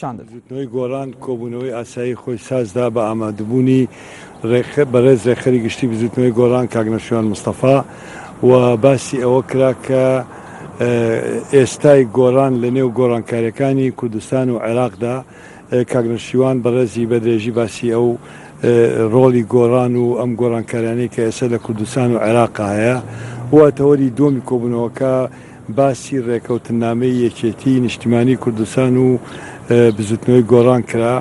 پیشان دەدەن. بزوتنەوەی گۆڕان کۆبوونەوەی ئاسایی خۆی سازدا بە ئامادەبوونی بەڕێز رێکخەری گشتی بزوتنەوەی گۆڕان کاک نەوشیروان مستەفا و باسی ئەوە کرا کە ئێستای گۆڕان لە نێو گۆڕانکاریەکانی کوردستان و عێراقدا کاک نەوشیروان بەڕێزی بە درێژی باسی ئەو ڕۆڵی گۆڕان و ئەم گۆڕانکاریانەی کە ئێستا لە کوردستان و عێراقا هەیە و تەوەری دووەمی کۆبوونەوەکە باسی ڕێکەوتننامەی یەکێتیی نیشتیمانیی کوردستان و بزوتنەوەی گۆڕان کرا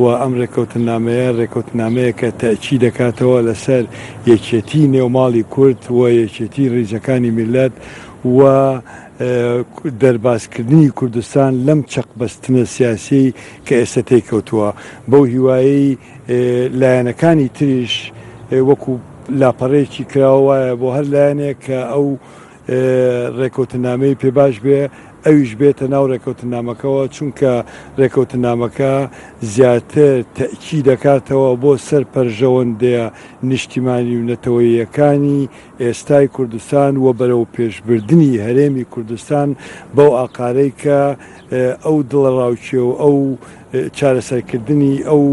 و ئەم ڕێکەوتننامەیە ڕێکەوتننامەیەکە تەئکید دەکاتەوە لەسەر یەکێتیی نێو ماڵی کورد و یەکێتیی ڕیزەکانی میللەت و دەربازکردنی کوردستان لەم چەقبەستنە سیاسیەی کە ئێستا تێی کەوتووە بەو هیوایەی لایەنەکانی تریش وەکو لاپەڕەیەکی کراوە وایە بۆ هەر لایەنێک کە ئەو ڕێکەوتننامەی پێ باش بێ ئەویش بێتە ناو ڕێکەوتننامەکەوە چونکە ڕێکەوتننامەکە زیاتر تەئکی دەکاتەوە بۆ سەر پەرژەوەندەیە نیشتیمانی و نەتەوەییەکانی ئێستای کوردستان و بەرەو پێشبردنی هەرێمی کوردستان بەو ئاقارەی کە ئەو دڵەڕاوکێ و ئەو چارەسەرکردنی ئەو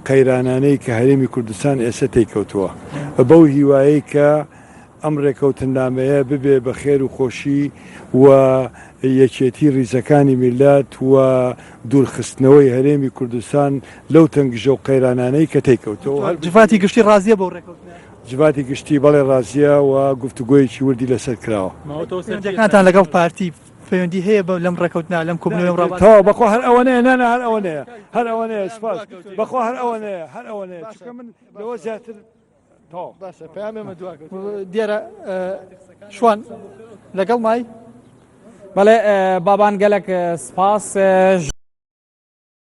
قەیرانانەی کە هەرێمی کوردستان ئێستا تێیکەوتووە بەو هیوایەی کە ئەم ڕێکەوتننامەیە ببێ بە خێر و خۆشی و یەکێتی ڕیزەکانی میللەت و دوورخستنەوەی هەرێمی کوردستان لەو تەنگژە و قەیرانانەی کە تێیکەوتووە. جڤاتی گشتی ڕازییە بەو ڕێکەوتنە؟ جڤاتی گشتی بەڵێ ڕازییە و گفتوگۆیەکی وردی لەسەر کراوە. پەیوەندییەکانتان لەگەڵ پارتی پەیوەندی هەیە بە لەم ڕێکەوتنە لەم کۆبوونەوەی ئەمڕۆ؟ تەواو بەخوا هەر ئەوەنەیە نا نا هەر ئەوەنەیە هەر ئەوەنەیە سوپاس بەخوا هەر ئەوەنەیە هەر ئەوەنەیە چونکە من لەوە زیاتر باشە پەیام ئێمە دواکەوت دیارە شوان لەگەڵ مای بەڵێ بابان گەلک سپاس.